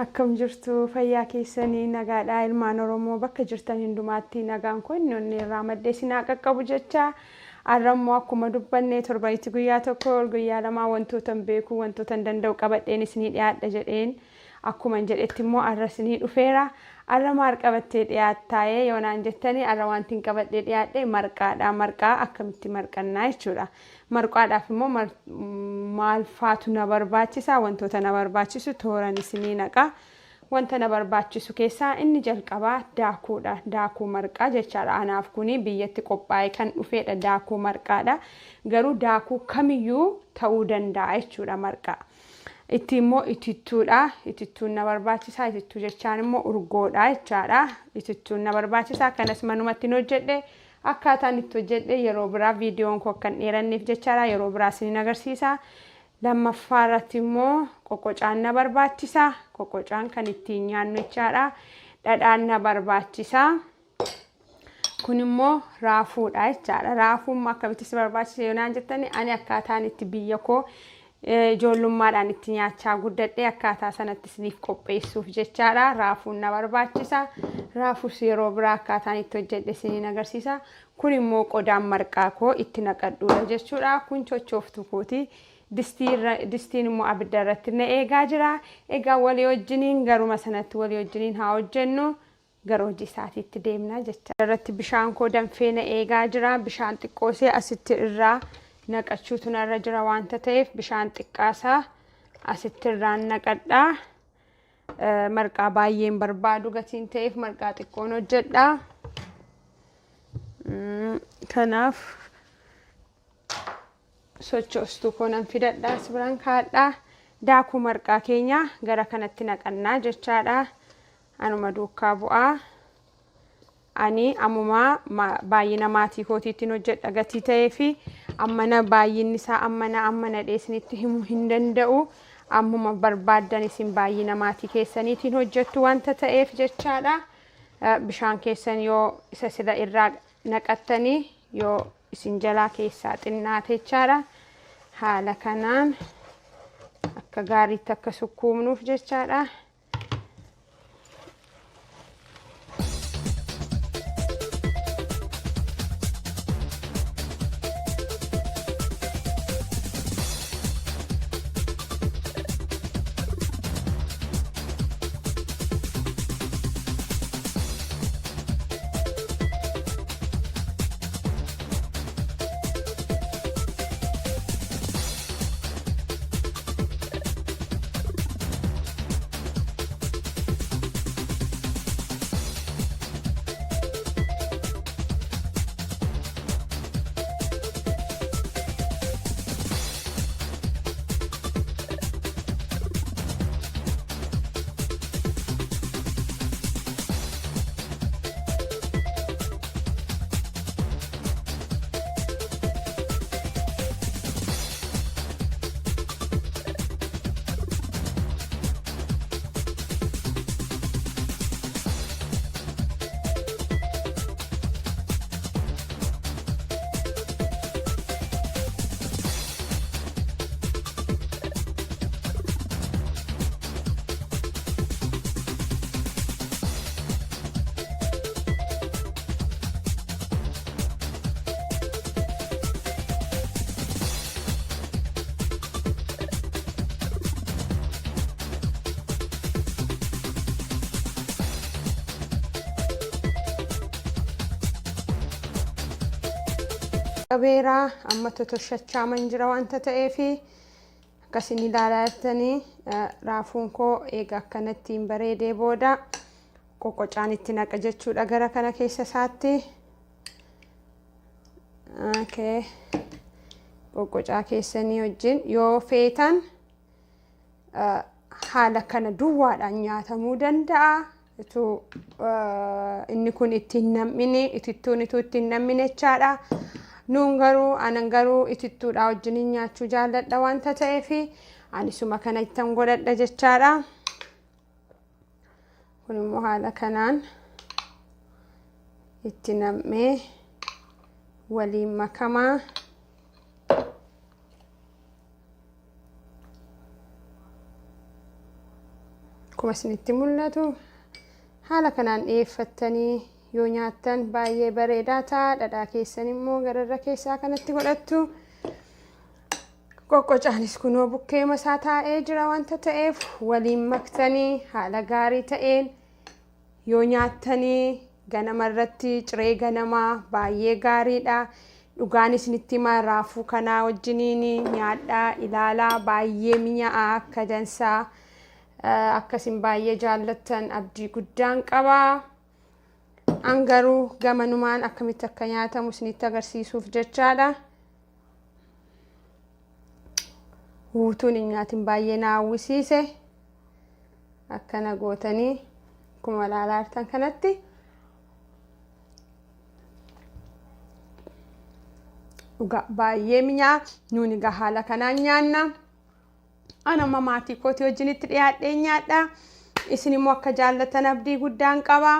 Akkam jirtu fayyaa keessanii nagaadhaa ilmaan Oromoo bakka jirtan hundumaatti nagaan kun inni onnee irraa maddee isin haa qaqqabu jecha har'a immoo akkuma dubbanne torbanitti guyyaa tokko guyyaa lamaa wantoota hin beeku wantoota hin danda'u qabadheen isinii dhiyaadha jedheen akkuman jedhetti immoo har'a isinii dhufeera. Har'a maal qabattee dhiyaattaa'ee yoo naan jettanii har'a wanti hin qabadhee dhiyaadhe marqaadha. Marqaa akkamitti marqannaa jechuudha. Marqaadhaaf immoo maal faatu na barbaachisa? Wantoota na barbaachisu tooran isinii naqa. Wanta na barbaachisu keessaa inni jalqabaa daakuudha. Daakuu marqaa jechaadha. Anaaf kuni biyyatti qophaa'ee kan dhufeedha. Daakuu marqaadha. Garuu daakuu kamiyyuu ta'uu danda'a jechuudha marqaa. Itti immoo itittuudha. Itittuun na barbaachisa. Itittuu jechaan immoo urgoodha jechaadha. Itittuun na barbaachisa. Kanas manumatti hin hojjedhe. Akkaataan itti hojjedhe yeroo biraa viidiyoon koo akka hin dheeranneef jechaadha. Yeroo biraa isinin agarsiisa. Lammaffaa irratti immoo qoqqocaan na barbaachisa. Qoqqocaan kan ittiin nyaannu jechaadha. Dhadhaan na barbaachisa. Kun immoo raafuudha jechaadha. Raafuun akkamitti si barbaachisa yoo naan jettani ani akkaataan itti biyya koo ijoollummaadhaan itti nyaachaa guddadhe akkaataa sanatti isiniif qopheessuuf jechaadha. Raafuun na barbaachisa. Raafuus yeroo biraa akkaataan itti hojjedhe isiniin agarsiisa. Kun immoo qodaan marqaa koo itti naqadhuudha jechuudha. Kun chochooftuu kooti. Distiin immoo abidda irratti na eegaa jira. Egaa walii wajjiniin garuma sanatti walii wajjiniin haa hojjennu. Gara hojii isaatiitti deemna jecha. Irratti bishaan koo danfee na eegaa jira. Bishaan xiqqoosee asitti irraa naqachuutu narra jira waanta ta'eef bishaan xiqqaasaa asitti irraan naqadha. Marqaa baay'een barbaadu gatiin ta'eef marqaa xiqqoon hojjedha. Kanaaf sochoostuu koo nan fidadha as biraan kaa'adha. Daakuu marqaa keenya gara kanatti naqannaa jechaadha. Anuma duukaa bu'aa. Ani ammumaa baay'ina maatii kootiittiin hojjedha gatii ta'ee fi ammana baay'inni isaa ammana ammana dheesinitti himuu hin danda'u. Ammuma barbaaddan isin baay'ina maatii keessaniitiin hojjettu wanta ta'eef jechaadha. Bishaan keessan yoo isa sila irraa naqattanii yoo isin jalaa keessaa xinnaate jechaadha. Haala kanaan akka gaariitti akka sukkuumnuuf jechaadha. Qabeeraa amma totoshachaaman jira wanta ta'eefi akkasin ilaalaa jirtanii raafuun koo eega akkanatti hin bareedee booda qoqocaan itti naqa jechuudha gara kana keessa isaatti. Okay. Qoqqocaa keessanii wajjin yoo feetan haala kana duwwaadhaan nyaatamuu danda'a. Utuu inni kun itti hin nam'ine itittuun utuu itti hin nam'ine jechaadha. Nuun garuu anan garuu itittuudhaa wajjin nyaachuu jaalladha wanta ta'eef ani suma kana ittan godhadha jechaadha. Kun immoo haala kanaan. Itti nam'ee waliin makamaa. Akkuma isinitti mul'atu haala kanaan dhiyeeffattanii yoo nyaattan baay'ee bareedaa ta'a. Dhadhaa keessan immoo gararra keessaa kanatti godhattu. Qoqqocaanis kunoo bukkee masaa taa'ee jira wanta ta'eef waliin maktanii haala gaarii ta'een yoo nyaattanii ganama irratti ciree ganamaa baay'ee gaariidha. Dhugaan isinitti himaa, raafuu kanaa wajjiniin nyaadhaa ilaalaa, baay'ee mi'aa'a, akka dansaa akkasin baay'ee jaallattan abdii guddaan qaba. An garuu gamanumaan akkamitti akka nyaatamu isinitti agarsiisuuf jechaadha. Guutuun hin nyaatin, baay'ee na hawwisiise. Akkana gootanii akkuma ilaalaa jirtan kanatti. Dhugaa baay'ee mi'aa. Nuuni egaa haala kanaan nyaanna. Ana amma maatii kootii wajjinitti dhiyaadhee nyaadha. Isin immoo akka jaallatan abdii guddaan qaba.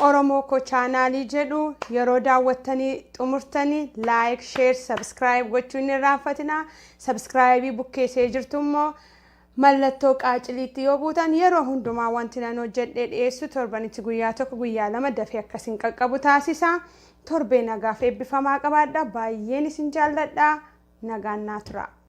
Oromoo koo chaanaalii jedhu yeroo daawwattanii xumurtanii like, share, subscribe gochuu hin irraanfatinaa. Subscribe bukkeessee jirtu immoo mallattoo qaaciliitti yoo buutan yeroo hundumaa wanti nan hojjedhee dhiyeessu torbanitti guyyaa tokko, guyyaa lama dafee akkasin qaqqabu taasisa. Torbee nagaaf eebbifamaa qabaadha. Baay'een isin jaalladha. Nagaan naa tura.